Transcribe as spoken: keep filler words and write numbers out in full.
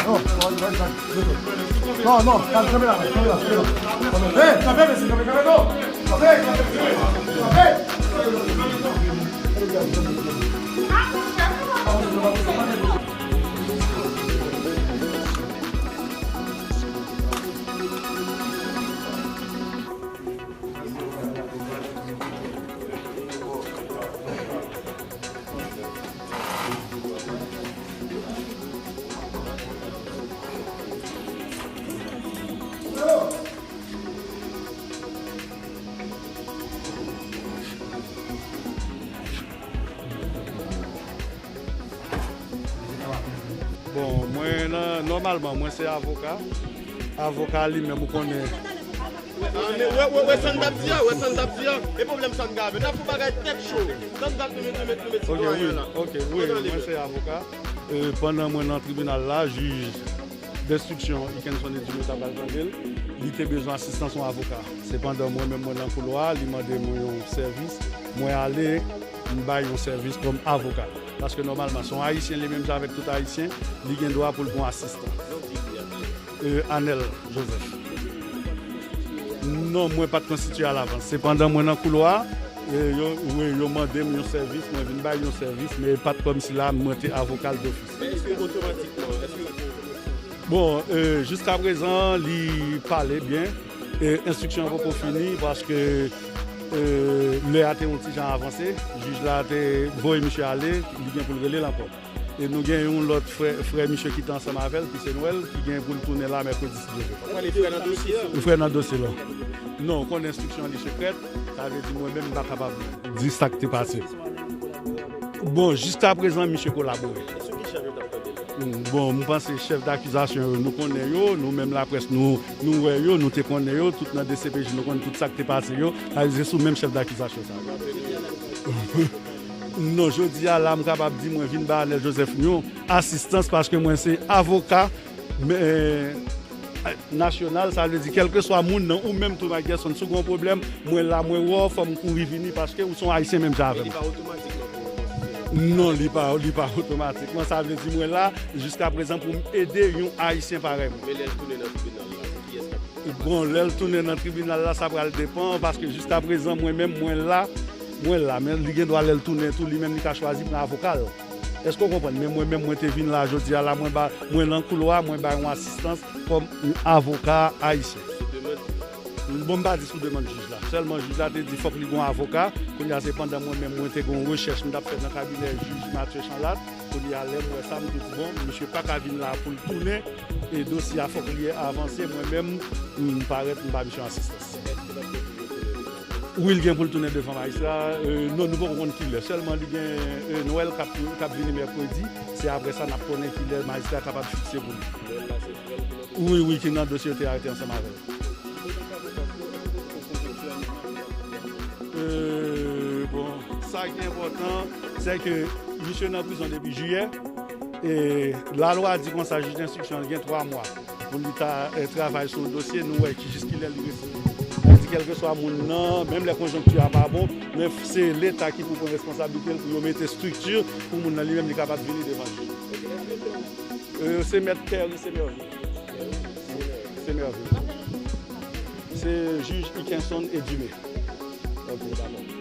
Non, non, non, kanpe la, kanpe la, kanpe la. Hey, kanpe, mesye, kanpe, kanpe, non. Kanpe, kanpe, kanpe. Bon, mwen nan, nòmalman, mwen se avoka. Avoka li menm, ou konnen. Ah, men wè, wè, wè sa n t ap di a, wè sa n t ap di a. E pwoblèm sa n gen avè l. N ap fè bagay tèt cho. Sa n t ap di, nou met, nou met, nou met sitwayen an la. Ok, wi, mwen se avoka. E, pandan mwen nan tribinal la, jij denstriksyon Ikenson Edumé ta pral tande l, li te bezwen asistans yon avoka. Sepandan, mwen menm mwen nan koulwa, li mande mwen yon sèvis, mwen ale, m bay yon sèvis kòm avoka. Paske nòmalman, se yon Ayisyen, li menm jan avèk tout Ayisyen, li gen dwa pou l gen yon asistan. E, Anel Joseph. Non, mwen pa t konstitye alavans. Sepandan, mwen nan koulwa, e, yo, wi, yo mande m yon sèvis, mwen vin bay yon sèvis, men e pa t kòmsi la, mwen te avoka l dofis. Men èske otomatikman, èske Bon, e, jiskaprezan, li pale byen. E, enstriksyon an poko fini paske, e, lè a te yon ti jan avanse. Jij la te voye misye ale, li gen pou l rele l ankò. E nou gen yon lòt frè, frè misye ki te ansanm avè l, ki se Nwèl, ki gen pou l tounen la mèkredi, si Dye vle. Ou pale frè nan dosye a? Frè nan dosye la. Non, ou konnen enstriksyon an li sekrè, sa vle di mwen menm m pa kapab di sa k te pase. Bon, jiskaprezan, misye kolabore. Sou ki chèf yo t ap tande l? Mm, bon, m panse chèf dakizasyon yo, nou konnen yo, nou menm laprès, nou, nou wè yo, nou te konnen yo, tout nan D C P J, nou konn tout sa k te pase yo, sa vle di se sou menm chèf dakizasyon sa yo. Non, jodi a la, m kapab di mwen vin ba Anel Joseph yon asistans paske mwen se avoka, men, nasyonal, sa vle di kèlkeswa moun nan, ou menm tou, Mike Gerson, si w gen yon pwoblèm, mwen la, mwen wè w, fò m kouri vini paske ou se yon Ayisyen menm jan avè m. Men li pa otomatikman pou yon konstitye? Non, li pa, li pa otomatikman. Sa vle di mwen la, jiskaprezan, pou m ede yon Ayisyen parèy mwen. Men lè l tounen nan tribinal la, se kiyès k ap... Bon, lè l tounen nan tribinal la, sa pral depann, paske jiskaprezan, mwen menm, mwen la, mwen la, men li gen dwa lè l tounen tou, li menm li ka chwazi pran avoka l. Èske w konprann? Men mwen menm, mwen te vin la jodi a la, mwen ba, mwen nan koulwa, mwen bay yon asistans kòm yon avoka ayisyen. Sou demann? Bon, m pa di sou demann jij la. Sèlman jij la te di fòk li gen yon avoka. Kounye a, se pandan mwen menm, mwen te gen yon rechèch m t ap fè nan kabinè jij Mathieu Chanlat. Kounye a, lè m wè sa, m di, bon, misye pa ka vin la pou l tounen. E dosye a fòk li avanse. Mwen menm, m parèt, m ba misye yon asistans. Wi, l gen pou l tounen devan majistra. E, non, nou poko konn kilè. Sèlman li gen, e, Nwèl k ap, k ap vini mèkredi. Se apre sa n ap konnen kilè majistra kapab fikse pou li. Wi, wi, ki nan dosye yo te arete ansanm avè l. E, bon, sa ki enpòtan, se ke misye nan prizon depi jiyè. E lalwa di konsa, jij denstriksyon an gen twa mwa pou li ta, e, travay sou yon dosye, nou wè ki jiskilè li rete. Sa vle di, kèlkeswa moun nan, menm lè konjonkti a pa bon, men se Leta ki pou pran responsablite l pou yo mete estrikti pou moun nan li menm li kapab vini devan jij. E, se mèt Perry Semerville. Semerville. Se jij Ikenson Edumé. Ok, dakò.